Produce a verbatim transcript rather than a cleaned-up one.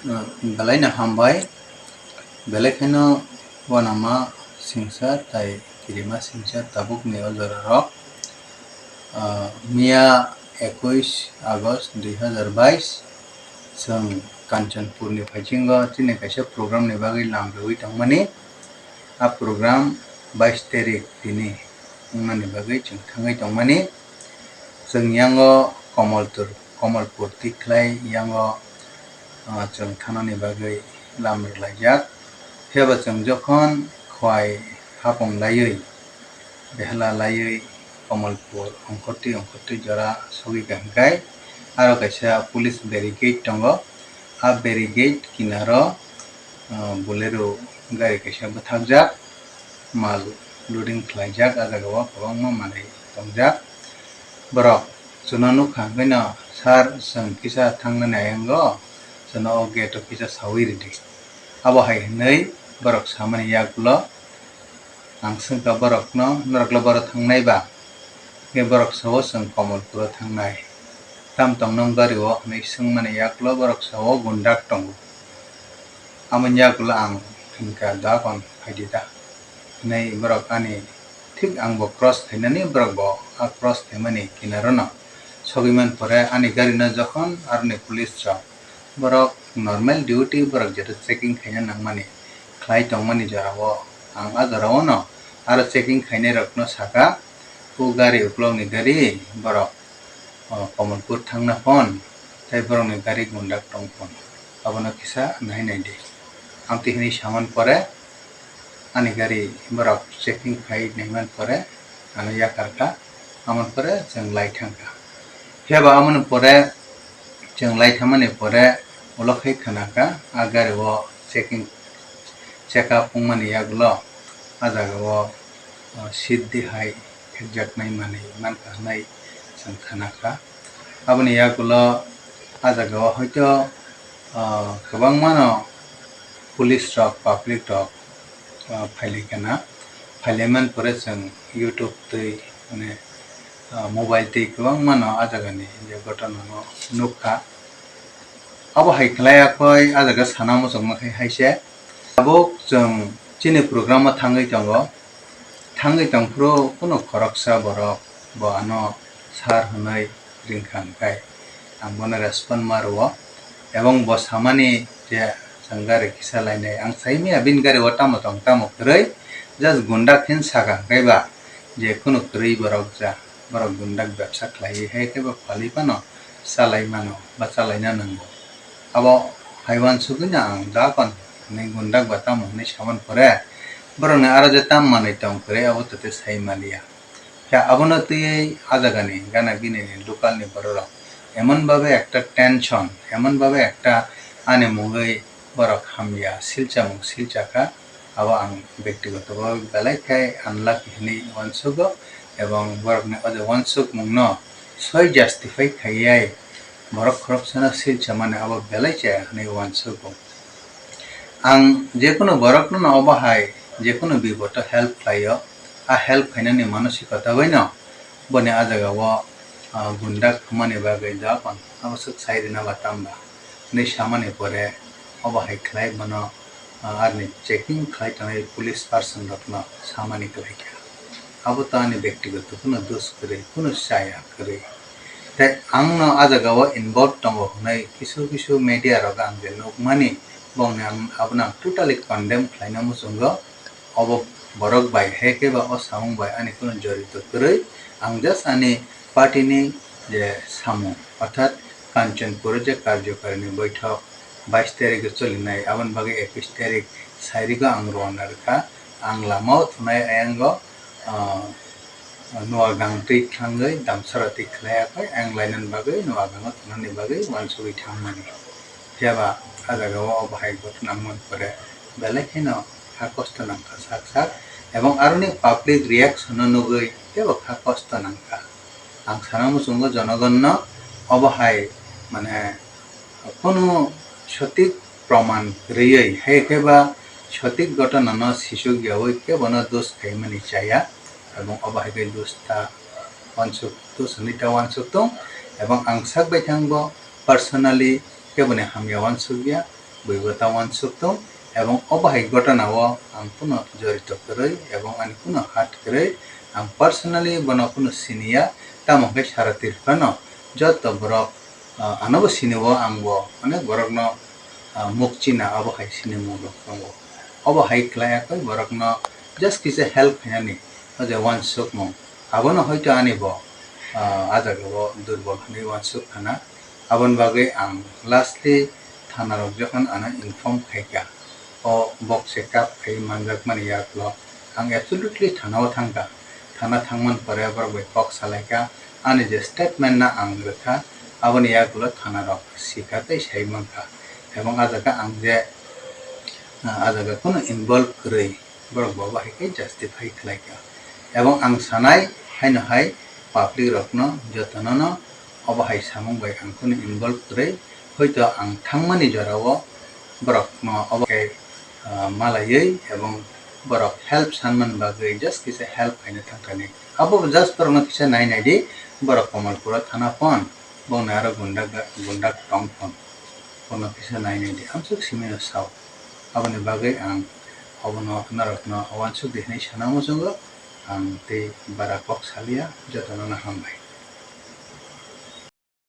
Belai no hambai, belai kheno uanama singsa tai kirima singsa tabuk ni o jora rok. Ah, miya ekuis August dui hazar bais chwng Kanchanpur ni phaichingo chini kaisa program ni bagwi lam rwui tongmani. A program bais tarik tini wngmani bagwi chwng thangwi tongmani. Chwng yango Komoltur, Komolpur tikhlai yango, ah, chwng thanani bagwi lam rwlaijak. Phiya ba chwng jokhon Khwai hapung laiwi, behla laiwi Komolpur ongkhortwi ongkhortwi jora sogwi ka hwnkhe, aro kaisa police barricade tongo. A barricade kinaro, ah, Bolero gari kaisa bwthakjak, mal loading khlaijak, a jagao kwbangma manwi tongjak. Borok chwngno nukha hwnkhe no, "Sir, chwng kisa thangnani ayango, chwngno o gate o kisa sawi rwdi." Abo hai hwnwi borok samani yagulo ang swngkha borokno, "Norokle boro thangnai ba?" Hwnkhe borok sao, "Chwng Komolpuro thangnai." "Tam tong nwng gari o?" hwnwi swngmani yagulo borok sao, "Gundak tongo." Amoni yagulo ang hwnkha, "Dakon phaidi da," hwnwi borok ani thik ang bo cross khainani, borok bo a cross khaimani kinaro no sogwi man pore ani gari no jokhon aroni police rok borok normal duty borok jeto checking khaina nangmani khlai tongmani jorao ang a jorao no aro checking khainai rokno saka, "O gari ukulokni gari borok, o, Komolpur thangna phon, tei borokni gari Gundak tong phon, abono kisa nai nai di." Amtwi hwnwi saman pore ani gari borok checking khai naiman pore ano yakar kha, amon pore chwng lai thang kha. Phiya ba amoni pore chwng lai thangmani pore ulo khai khna kha a gari o checking check up wngmani yagulo a jagao, o, seat di hai phekjaknai manwi mankha hwnwi chwng khna kha. Aboni yagulo a jagao hoito, o, kwbangmano police rok, public rok, o, phailai kana. Phailai man pore chwng YouTube twi, mane, o, mobile twi kwbangmano a jagani je ghotona no nukha. Abo hai khlai akhoi a jaga sana muchungma khai hai se. Tabuk chwng chini program o thangwi tongo. Thangwi tongphuru kunu khoroksa borok bo ano sir hwnwi ringkha hwnkhai ang bono respond ma rwo. Ebong bo samani je chwng gari kisa lainai, ang sai maya bini gari o tamo tong tamo kwrwi, just Gundak hin saka hwnkhe ba je kunu kwrwi borok ja, borok Gundak bebsa khlaiwi hai khe ba phalwi phano chalai mano ba chalaina nango. Abo hai uansugwino ang dakon hwnwi Gundak ba tamo hwnwi saman pore, borokni aro je tam manwi tong kwrwi abo tete sai maliya. Khe abono twiwi a jagani gana ginini local ni bororok emon babe ekta tension, emon babe ekta ani mungwi borok hamya silchamung silchakha, abo ang bektigoto babe belai khe unlucky hwnwi uansugo, ebong borokni o je uansukmungno soi justify khaiyai borok khoroksano silchamani abo belai chaya hwnwi uansugo. Ang jekunu borokno no obo hai jekunu bipodo help khlaio, a help khainani manosikota baino boni a jagao, ah, Gundak thumani bagwi dophano abo swk sai rina ba tamba hwnwi samani pore obo hai khlai bono, ah, arni checking khlai tongnai police person rokno samani kwlai kha. Abo to ani bektigoto kunu dos kwrwi, kunu chaya kwrwi. Tei ang no a jagao involve tongo hwnwi kisu kisu media rok ang je nukmani, bongni ang abono ang totally condemn khlaina muchungo. Obo borok bai hai khe ba o samung bai ani kunu jorito kwrwi. Ang just ani party ni je samung, orthat Kanchanpur o je karjokarini boithok bais tarikh o cholinai, aboni bagwi ekush tarikh sairigo ang rwna rwkha. Ang lama o thunai ayango, ah, Noagang twi thangwi Damsara twi khlai akhai, ayang lainani bagwi Noagang o thunani bagwi uansugwi thangmani. Phiya ba a jagao o bahai ghotona wngmani pore belai kheno kha kosto nangkha sak sak, ebong aroni public reaction no nugwi teibo kha kosto nangkha. Ang sana muchungo jonogonno obo hai, mane, kunu sotik proman rwui, hai khe ba sotik ghotona no sisuk yaui khe bono dos khaimani chaya, ebong obo hai khe dos ta uansuk, dos hwnwi ta uansuk tong, ebong ang sak bai thang bo personally khe boni hamya uansuk ya, buibo ta uansuk tong, ebong obo hai gotona o ang kuno jorito kwrwi ebong ani kuno hat kwrwi, ang personally bono kuno siniya, tamo khe sara Tripura no joto borok, ah, anobo sini o, angbo onek borokno, ah, mukchina abo hai sinimung rok tongo. Obo hai khlai yakwi borokno just kisa help khainani o je uansukmung, abono hoito ani bo, ah, ah jaga o durbol hwnwi uansuk khana. Aboni bagwi ang lastly thana rok jokhon ano inform khaikha, o bok se kap khai manjakmani yagulo ang absolutely thana o thangkha. Thana thangmani pore borok bai kok salaikha, ani je statement no ang rwkha, aboni yagulo thana rok sikha tei sai mankha. Ebong ah jaga ang je, ah, ah jaga kuno involve kwrwi, borok bo bahai khe justify khlaikha. Ebong ang sanai haino hai public rokno jotono no obo hai samung bai ang kuno involve kwrwi, hoito ang thangmani jorao borokno obo khe, ah, malaiwi ebong borok help sanmani bagwi just kisa help khaina thangkani. Abo just borokno kisa nai nai di, borok Kamalpuro thana phone, bongni aro gunda, gunda tong phone, bono kisa nai nai di, amsuk simi no sao. Aboni bagwi ang obono norokno uansuk di hwnwi sana muchungo, ang tei bara kok salia, jotono no hambai.